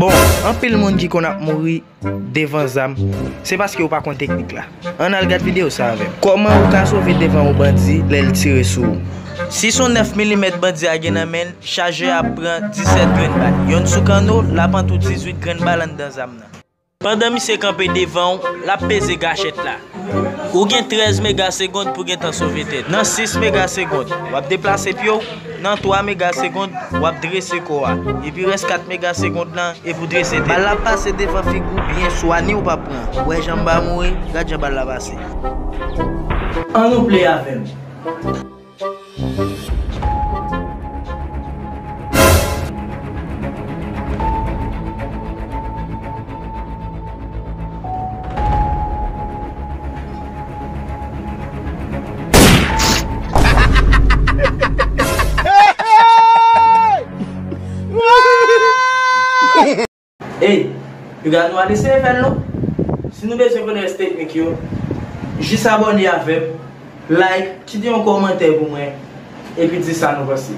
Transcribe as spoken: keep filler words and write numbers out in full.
Bon, anpil moun ki konn ap mouri devan zam, se paske yo pa konn teknik la. Ann al gad videyo sa avè m. Kòman ou ka sove devan yon bandi lè l tire sou ou? Si se yon nèf milimèt bandi a gen nan men l, chajè a ap pran disèt grenn bal. Yonn sou kanno, l ap antre dizuit grenn bal anndan zam nan. Pandan misye kanpe devan w, l ap peze gachèt la. Ou gen trèz mega segond pou gentan sove tèt. Nan sis mega segond, w ap deplase pye w. Nan twa mega segond, w ap drese kò a. Epi rès kat mega segond lan, e pou drese tèt. Bal la ap pase devan figi w byen swa ni ou p ap pran. Ou wè jan m pa mouri? Gad jan bal la pase. Ann nou play avè m. Ey, piga nou al eseye fè l non. Si nou bezwen konnen rès teknik yo, jis abòne avè m, like, kite yon kòmantè pou mwen, epi di sa nou panse.